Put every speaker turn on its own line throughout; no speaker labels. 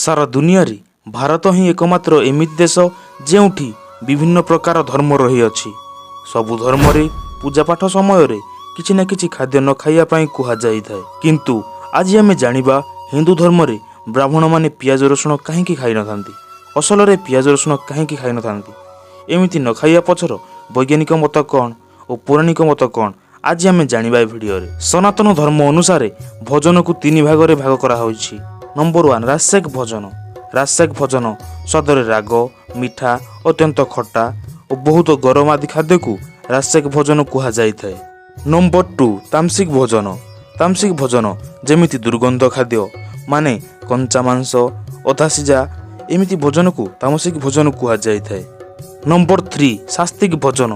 ସାରା ଦୁନିଆରେ ଭାରତ ହିଁ ଏକମାତ୍ର ଏମିତି ଦେଶ ଯେଉଁଠି ବିଭିନ୍ନ ପ୍ରକାର ଧର୍ମ ରହିଅଛି। ସବୁ ଧର୍ମରେ ପୂଜାପାଠ ସମୟରେ କିଛି ନା କିଛି ଖାଦ୍ୟ ନ ଖାଇବା ପାଇଁ କୁହାଯାଇଥାଏ। କିନ୍ତୁ ଆଜି ଆମେ ଜାଣିବା ହିନ୍ଦୁ ଧର୍ମରେ ବ୍ରାହ୍ମଣମାନେ ପିଆଜ ରସୁଣ କାହିଁକି ଖାଇନଥାନ୍ତି, ଅସଲରେ ପିଆଜ ରସୁଣ କାହିଁକି ଖାଇନଥାନ୍ତି, ଏମିତି ନ ଖାଇବା ପଛର ବୈଜ୍ଞାନିକ ମତ କ'ଣ ଓ ପୌରାଣିକ ମତ କ'ଣ, ଆଜି ଆମେ ଜାଣିବା ଏ ଭିଡ଼ିଓରେ। ସନାତନ ଧର୍ମ ଅନୁସାରେ ଭୋଜନକୁ ତିନି ଭାଗରେ ଭାଗ କରାହୋଇଛି। ନମ୍ବର 1, ରାସିକ ଭୋଜନ। ରାସିକ ଭୋଜନ ସ୍ୱାଦରେ ରାଗ, ମିଠା, ଅତ୍ୟନ୍ତ ଖଟା ଓ ବହୁତ ଗରମ ଆଦି ଖାଦ୍ୟକୁ ରାସିକ ଭୋଜନ କୁହାଯାଇଥାଏ। ନମ୍ବର 2, ତାମସିକ ଭୋଜନ। ତାମସିକ ଭୋଜନ ଯେମିତି ଦୁର୍ଗନ୍ଧ ଖାଦ୍ୟ, ମାନେ କଞ୍ଚା ମାଂସ, ଅଧା ସିଝା, ଏମିତି ଭୋଜନକୁ ତାମସିକ ଭୋଜନ କୁହାଯାଇଥାଏ। ନମ୍ବର 3, ସାତ୍ତ୍ୱିକ ଭୋଜନ।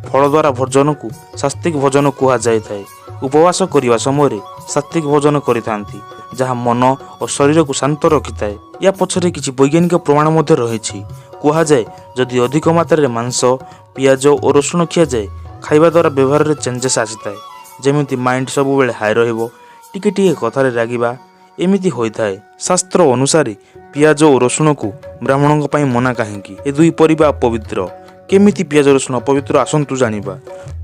ଫଳ ଦ୍ୱାରା ଭୋଜନକୁ ସାତ୍ତ୍ୱିକ ଭୋଜନ କୁହାଯାଇଥାଏ। ଉପବାସ କରିବା ସମୟରେ ସାତ୍ତ୍ୱିକ ଭୋଜନ କରିଥାନ୍ତି, ଯାହା ମନ ଓ ଶରୀରକୁ ଶାନ୍ତ ରଖିଥାଏ। ୟା ପଛରେ କିଛି ବୈଜ୍ଞାନିକ ପ୍ରମାଣ ମଧ୍ୟ ରହିଛି। କୁହାଯାଏ, ଯଦି ଅଧିକ ମାତ୍ରାରେ ମାଂସ, ପିଆଜ ଓ ରସୁଣ ଖିଆଯାଏ, ଖାଇବା ଦ୍ୱାରା ବ୍ୟବହାରରେ ଚେଞ୍ଜେସ୍ ଆସିଥାଏ। ଯେମିତି ମାଇଣ୍ଡ ସବୁବେଳେ ହାଇ ରହିବ, ଟିକେ ଟିକେ କଥାରେ ରାଗିବା, ଏମିତି ହୋଇଥାଏ। ଶାସ୍ତ୍ର ଅନୁସାରେ ପିଆଜ ଓ ରସୁଣକୁ ବ୍ରାହ୍ମଣଙ୍କ ପାଇଁ ମନା କାହିଁକି? ଏ ଦୁଇ ପରିବା ଅପବିତ୍ର। କେମିତି ପିଆଜ ରସୁଣ ଅପବିତ୍ର, ଆସନ୍ତୁ ଜାଣିବା।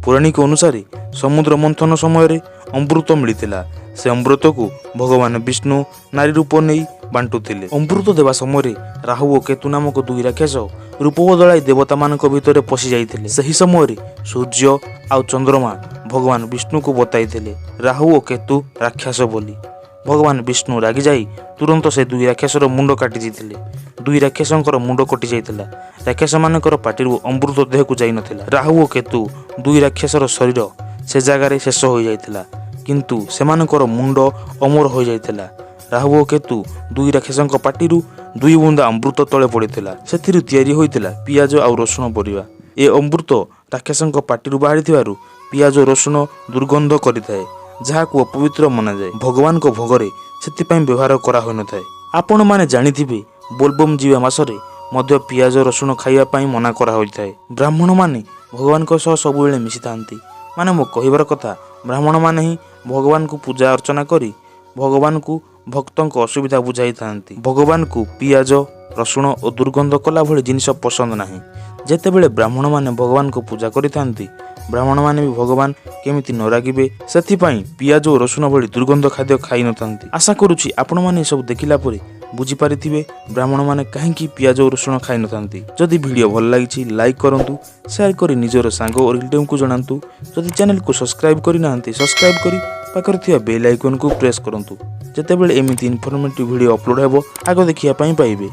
ପୌରାଣିକ ଅନୁସାରେ ସମୁଦ୍ର ମନ୍ଥନ ସମୟରେ ଅମୃତ ମିଳିଥିଲା। ସେ ଅମୃତକୁ ଭଗବାନ ବିଷ୍ଣୁ ନାରୀ ରୂପ ନେଇ ବାଣ୍ଟୁଥିଲେ। ଅମୃତ ଦେବା ସମୟରେ ରାହୁ ଓ କେତୁ ନାମକ ଦୁଇ ରାକ୍ଷସ ରୂପ ବଦଳାଇ ଦେବତାମାନଙ୍କ ଭିତରେ ପଶି ଯାଇଥିଲେ। ସେହି ସମୟରେ ସୂର୍ଯ୍ୟ ଆଉ ଚନ୍ଦ୍ରମା ଭଗବାନ ବିଷ୍ଣୁକୁ ବତାଇଥିଲେ ରାହୁ ଓ କେତୁ ରାକ୍ଷସ ବୋଲି। ଭଗବାନ ବିଷ୍ଣୁ ରାଗିଯାଇ ତୁରନ୍ତ ସେ ଦୁଇ ରାକ୍ଷସର ମୁଣ୍ଡ କାଟି ଦେଇଥିଲେ। ଦୁଇ ରାକ୍ଷସଙ୍କର ମୁଣ୍ଡ କଟି ଯାଇଥିଲା। ରାକ୍ଷସମାନଙ୍କର ପାଟିରୁ ଅମୃତ ଦେହକୁ ଯାଇନଥିଲା। ରାହୁ ଓ କେତୁ ଦୁଇ ରାକ୍ଷସର ଶରୀର ସେ ଜାଗାରେ ଶେଷ ହୋଇଯାଇଥିଲା, କିନ୍ତୁ ସେମାନଙ୍କର ମୁଣ୍ଡ ଅମର ହୋଇଯାଇଥିଲା। ରାହୁ ଓ କେତୁ ଦୁଇ ରାକ୍ଷସଙ୍କ ପାଟିରୁ ଦୁଇ ବୁନ୍ଦା ଅମୃତ ତଳେ ପଡ଼ିଥିଲା। ସେଥିରୁ ତିଆରି ହୋଇଥିଲା ପିଆଜ ଆଉ ରସୁଣ ପରିବା। ଏ ଅମୃତ ରାକ୍ଷସଙ୍କ ପାଟିରୁ ବାହାରିଥିବାରୁ ପିଆଜ ରସୁଣ ଦୁର୍ଗନ୍ଧ କରିଥାଏ, ଯାହାକୁ ଅପବିତ୍ର ମନାଯାଏ। ଭଗବାନଙ୍କ ଭୋଗରେ ସେଥିପାଇଁ ବ୍ୟବହାର କରାହୋଇନଥାଏ। ଆପଣମାନେ ଜାଣିଥିବେ, ବୋଲବମ୍ ଯିବା ମାସରେ ମଧ୍ୟ ପିଆଜ ରସୁଣ ଖାଇବା ପାଇଁ ମନା କରାହୋଇଥାଏ। ବ୍ରାହ୍ମଣମାନେ ଭଗବାନଙ୍କ ସହ ସବୁବେଳେ ମିଶିଥାନ୍ତି। ମାନେ ମୋ କହିବାର କଥା, ବ୍ରାହ୍ମଣମାନେ ହିଁ ଭଗବାନଙ୍କୁ ପୂଜା ଅର୍ଚ୍ଚନା କରି ଭଗବାନଙ୍କୁ ଭକ୍ତଙ୍କ ଅସୁବିଧା ବୁଝାଇଥାନ୍ତି। ଭଗବାନଙ୍କୁ ପିଆଜ ରସୁଣ ଓ ଦୁର୍ଗନ୍ଧ କଲା ଭଳି ଜିନିଷ ପସନ୍ଦ ନାହିଁ। ଯେତେବେଳେ ବ୍ରାହ୍ମଣମାନେ ଭଗବାନଙ୍କୁ ପୂଜା କରିଥାନ୍ତି, ବ୍ରାହ୍ମଣମାନେ ବି ଭଗବାନ କେମିତି ନ ରାଗିବେ, ସେଥିପାଇଁ ପିଆଜ ଓ ରସୁଣ ଭଳି ଦୁର୍ଗନ୍ଧ ଖାଦ୍ୟ ଖାଇନଥାନ୍ତି। ଆଶା କରୁଛି ଆପଣମାନେ ଏସବୁ ଦେଖିଲା ପରେ ବୁଝିପାରିଥିବେ ବ୍ରାହ୍ମଣମାନେ କାହିଁକି ପିଆଜ ଓ ରସୁଣ ଖାଇନଥାନ୍ତି। ଯଦି ଭିଡ଼ିଓ ଭଲ ଲାଗିଛି, ଲାଇକ୍ କରନ୍ତୁ, ସେୟାର କରି ନିଜର ସାଙ୍ଗ ଓ ରିଲେଟିଭଙ୍କୁ ଜଣାନ୍ତୁ। ଯଦି ଚ୍ୟାନେଲକୁ ସବସ୍କ୍ରାଇବ୍ କରିନାହାନ୍ତି, ସବସ୍କ୍ରାଇବ୍ କରି ପାଖରେ ଥିବା ବେଲ୍ ଆଇକନ୍କୁ ପ୍ରେସ୍ କରନ୍ତୁ। ଯେତେବେଳେ ଏମିତି ଇନଫର୍ମେଟିଭ୍ ଭିଡ଼ିଓ ଅପଲୋଡ଼ ହେବ, ଆଗ ଦେଖିବା ପାଇଁ ପାଇବେ।